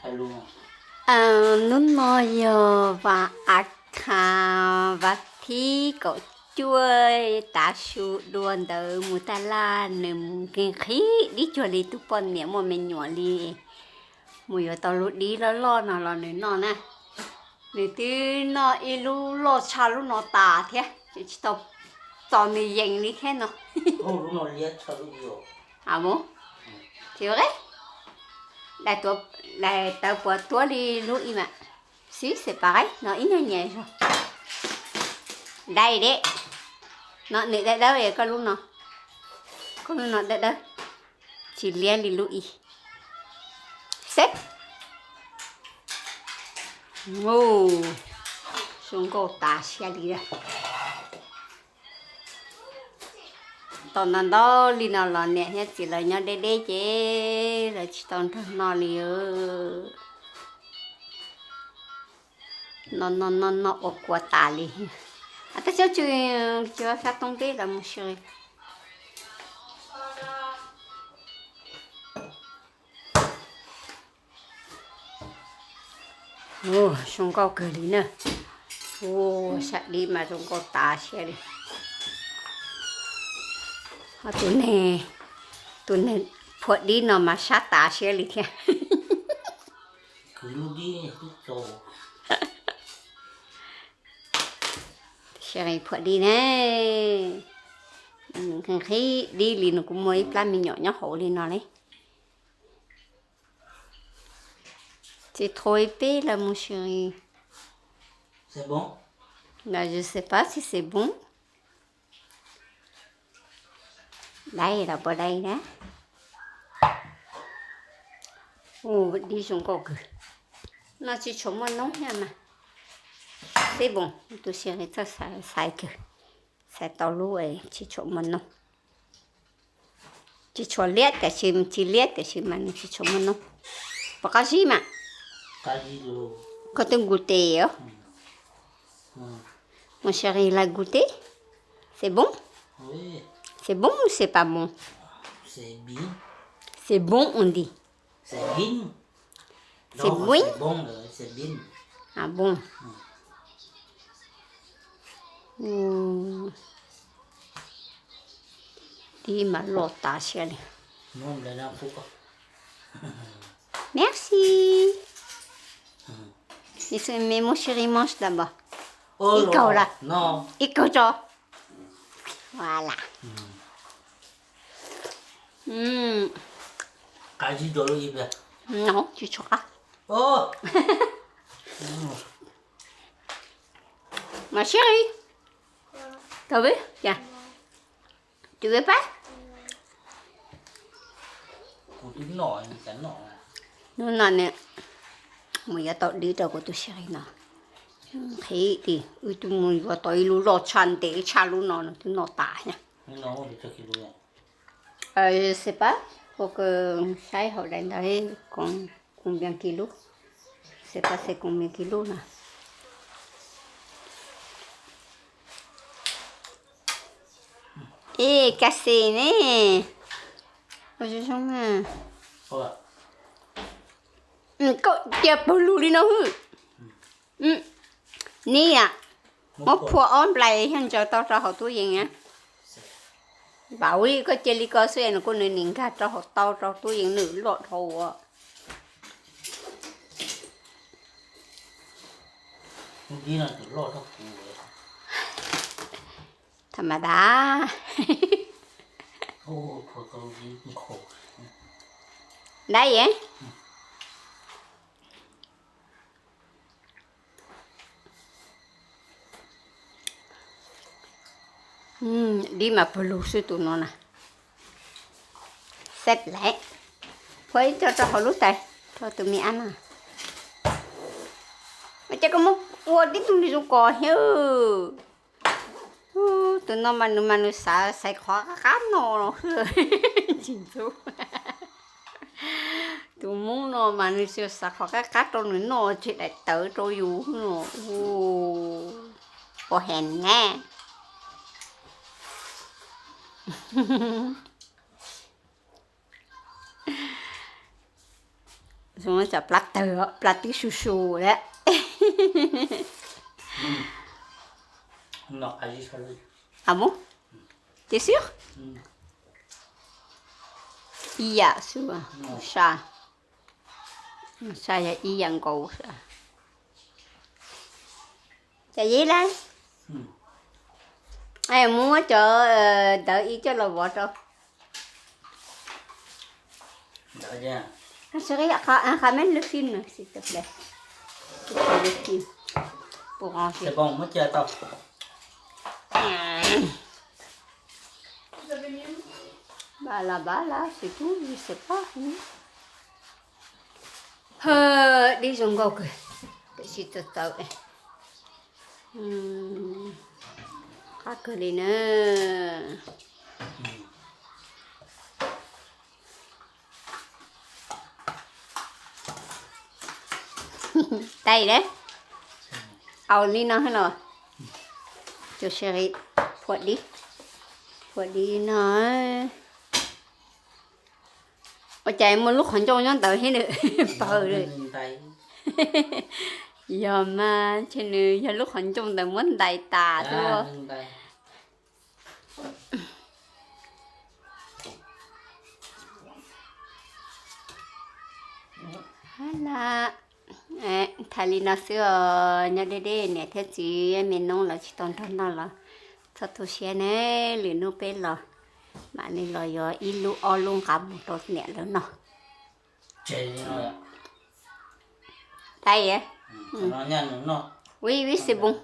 Hnub no yog vas a kha, vas thib kaum cuaj, tav su dua ntawd mus taj laj, nws mus nqhis dib cuag li tus poj niam muaj me nyuam li. Mus yuav tau lub dib loj loj no los nws noj na. Nws twb noj ib lub loj tshaj lub no tas thiab, tsis tau txo nws yees li thiab no. Mus, daim tawv puas tuab li lub ib mas. Xib xes pas qaib no ib nyuag nyias zog. Dai deb. No nws dawb dawb, koj lub no, koj lub no dawb dawb, tsis liab li lub ib. Seb. Zoo nkauj tas siab li. Tau ntau ntau li no los niam thiab txiv lawv nyob deb deb ces lawv tsis tau nrog noj li. Noj noj noj noj ua kua tas li. Tab sis tsis, tsis ua xav too peb lawv mus si. Zoo nkauj kawg li na. Sab dib mas zoo nkauj tas siab li. Ho tus neeg, tus neeg phua dib no mas sab tas siab li thiab. Phua dib ne, nqhis dib li no kuv muaj ib plab me nyuam nyob hauv li no li. C'est trop épais la mon chéri. C'est bon? Là, je sais pas si c'est bon. Dai los puas dai na? Ua dib zoo nkauj kawg. No tsis tshua muaj noob thiab mas. C'est bon, tus chéri txawj xaiv kawg. Xaiv tau lub tsis tshua muaj noob. Tsis tshua liab tiam sis, tsis liab tiam sis mas nws tsis tshua muaj noob. Puas qab zib mas? Koj twb nkus tes os. Mon chéri, la goûté? C'est bon? C'est bon ou c'est pas bon? C'est bon, on dit. C'est bon? Ah bon. Dib mas loj tas siab li. Merci. Mais mon chéri mange d'abord. Ib kaug lawm. Ib kaug tso. Voilà. Qab zib dua lub ib pliag. No tsis tshua qab. Mon chéri. Tau vib cas? Tu veux pas? Hnub no nws mus yuav tau dib rau kuv tus chéri no. Nqhis li, wb twb mus yuav tau ib lub loj tshaj ntev tshaj lub no, nws twb noj tas thiab. Xav pab, kuv saib hauv daim ntawd, combien kilo, xav pab xav combien kilo no. Ej, ka xes ne. Ua zoo zoo na. Koj cia pawg lug li no hwb. Nib na, muab phua ob nplais thiab ntsaws tau rau hauv tub yees na. Npaum li koj cia li ko xwb es nws kuj nws nim nkag rau hauv tau rau tub yees nws loj dhau ua. Tha mas das. Dab ye. Dib mas pawg lug xwb tus no na. Xeb lawm. Phua ib co rau hauv lub tais rau tus me ab no. Ces koj muab ua tib tug li zoo kos thiab. Tus no mas nws mas nws xav xaiv qhov qab qab no xwb. Tsis ntxub. Tus Hmoob no mas nws xav qhov qab qab rau nws noj tseg daim tawv rau yus no. Ua heev ne. Zoo li tsam plab tawg, plab twb su su lawm. Mus, ces xwb, ib yam xwb, sa, sa yog ib yam nkaus. Cas yib lawm, muab cov ntawd ib coj los vov rau. Qha meb lub xim no, xim tawm plaws, lub xim, puas nqos xwb. Npaj los npaj los, xim tub xim pab. Hawv, dib zoo nkauj kawg, tiam sis txawv txawv, qab kawg li na. Tau lawm, au li no los, cov sib qis, phua dib, phua dib no. Ua cas muaj lub qhov ncauj nyob ntawd thiab nws paws li. Yog mas, ntshe nws yog lub qhov ncauj ntawd muab ntais tas xwb. Hab na, thaij li no xwb os, nyob deb deb niam thiab txiv me noob lawv tsis tau nrog noj los txhob tu siab ne, lwm hnub peb los mam li los yuav ib lub ob lub nqa mus rau niam lawv noj. Tau, ib vib xis npoos.